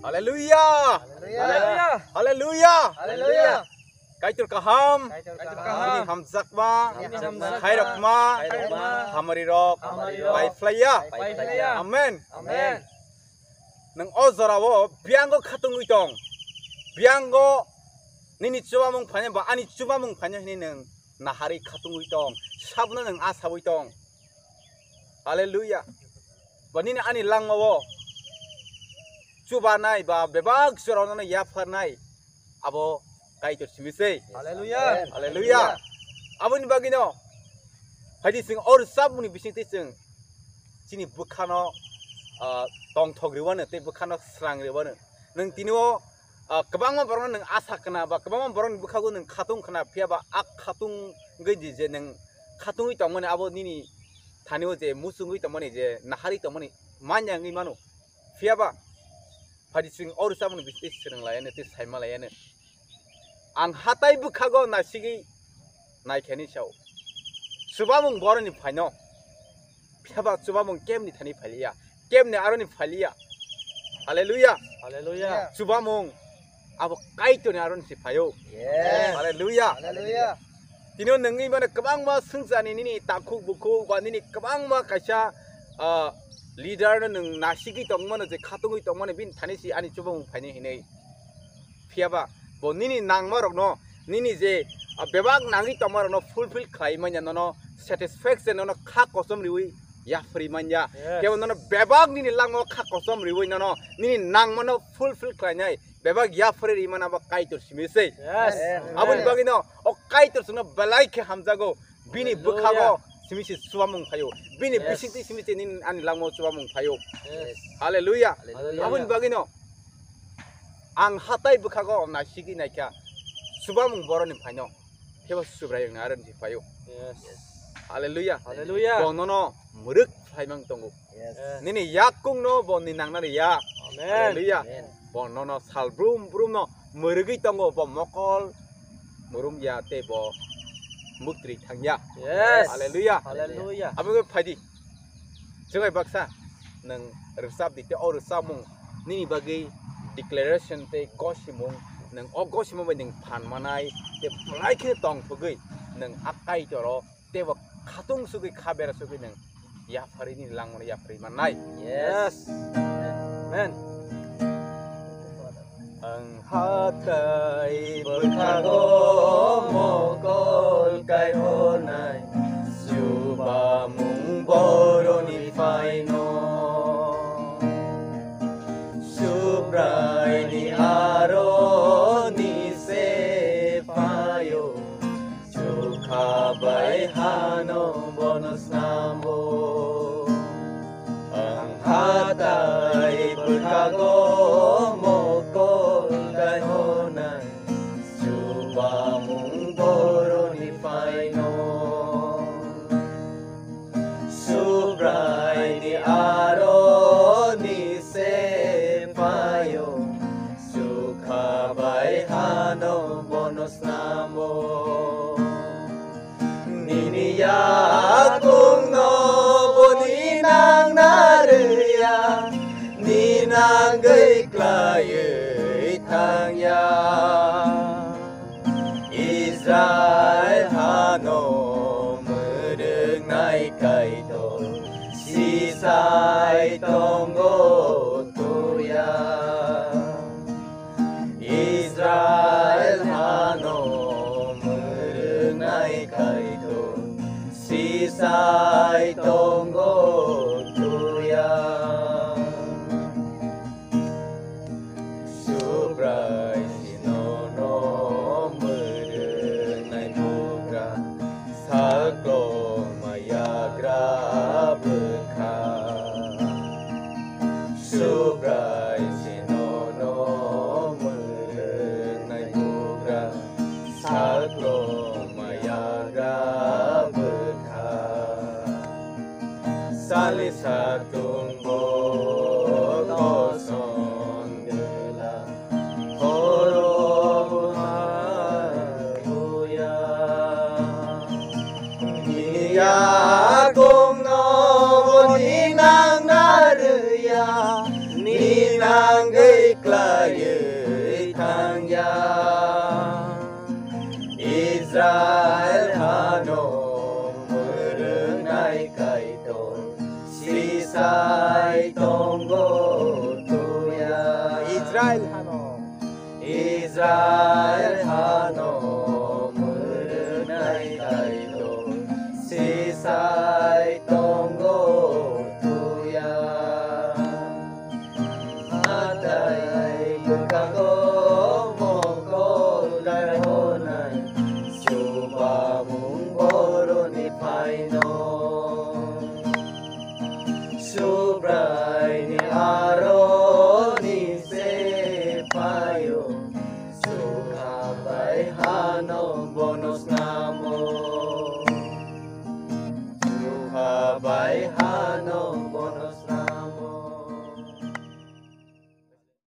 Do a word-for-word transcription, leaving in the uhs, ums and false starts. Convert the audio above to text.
Haleluya. Haleluya. Haleluya. Haleluya. Kaitor kaham. Kaitor kaham. Bini hamjakma. Bini hamjakma. Khairokma. Khairokma. Hamari rok. Hamari rok. Pai phlaiya. Pai phlaiya. Amen. Amen. Nang o jora o biango khatungwi tong. Biango nini chubamung phainai ba ani chubamung phainai hinwi nang nahari khatungwi tong. Sabno nang asawi tong. Haleluya. Bo nini ani langmao chubanai ba bebak jorano yapharnai abo Kaitor simi se. Haleluya. Haleluya. Aboni bagwino phaidi chwng o rwchapmungni bisingtwi chwng chini bwkhano, ah, tongthok rwano tei bwkhano srang rwano. Nwng tini o, ah, kwbangma borokno nwng asa khna ba kwbangma borokni bwkhago nwng khatung khna, phiya ba a khatung wngwi di je nwng khatungwi tongmani abo nini thani o je muchungwi tongmani je naharwi tongmani manya wngwi mano. Phiya ba phaidi chwng o rwchapmungni bisingtwi swrwng laiano tei saima laiano. Ang hatai bwkhago naisigwi naikhe hinwi sao. Chubamung boroni phaino. Phiya ba chubamung kemni thani phailiya. Kemni aroni phailiya. Haleluya. Haleluya. Chubamung abo Kaitorni aroni se phaio. Yes. Haleluya. Haleluya. Tini o nwngwi mano kwbangma swngcharni nini takhuk bukhuk ba nini kwbangma kaisa, ah, leader no nwng nasigwi tongmano je khatungwi tongmano bini thani si ani chubamung phaini hinwi. Phiya ba bo nini nangma rokno, nini je, ah, bebak nangwi tongma rokno fulfill khlai manya nono satisfaction nono kha kosom riwi yapharwi manya. Yes. Kebo nono bebak nini langmao kha kosom riwi nono nini nangmano fulfill khlainai bebak yapharwi rimana bo Kaitor simi se. Yes. Aboni bagwino o Kaitor chwngno belai khe hamjago. Bini bwkhago simi se chubamung phaio. Bini bisingtwi simi se nini ani langmao chubamung phaio. Yes. Haleluya. Haleluya. Aboni bagwino ang hatai bwkhago naisigwi naikha chubamung boroni phaino. Phiya ba Subraiyungni aroni se phaio. Yes. Haleluya. Haleluya. Bo nono mwrwk phlaimang tongo. Yes. Nini yakungno bo ni nangnani ya. Amen. Haleluya. Amen. Bo nono sal brum brumno mwrwgwi tongo, bo mokol murum ya tei bo muktri thang ya. Yes. Haleluya. Haleluya. Abo khe phaidi. Chwng bai baksa nwng rwchap di tei o rwchapmung nini bagwi declaration tei gosimung, nwng o gosimung bai nwng phan manai tei belai khe tongthogwi nwng a Kaitoro tei bo khatung sugwi kha bera sugwi nwng yapharwi nini langmano yapharwi mannai. Yes. Amen. Ang hatai bwkhago mokol kaihornai, chubamung boroni phaino. Subraini aroni se phaio, chukha bai hano bono snamo. Ang hatai bwkhago mokol kaihornai, chubamung boroni phaino. Subraini aroni se phaio, chukha bai hano bono snamo. Nini yakungno boni nangna rwya, ni nangwi klaiwi thangya. Israel hano mwrwngnai Kaitor sisai tongo tuya. Israel hano mwrwngnai Kaitor sisai tongo tuya. Subrai sinono mwrwngnai bugra, saklo mayagra bwkha. Subrai sinono mwrwngnai bugra, saklo mayagra bwkha. Sali satung bo koson gela, horo buya. Ni yakungno boni nangna rwya, ni nangwi Khlaiwi thangya. Israel hano mwrwngnai Kaitor sisai tongo tuya. Israel hano. Israel hano mwrwngnai Kaitor sisai tongo tuya. Hatai bwkhango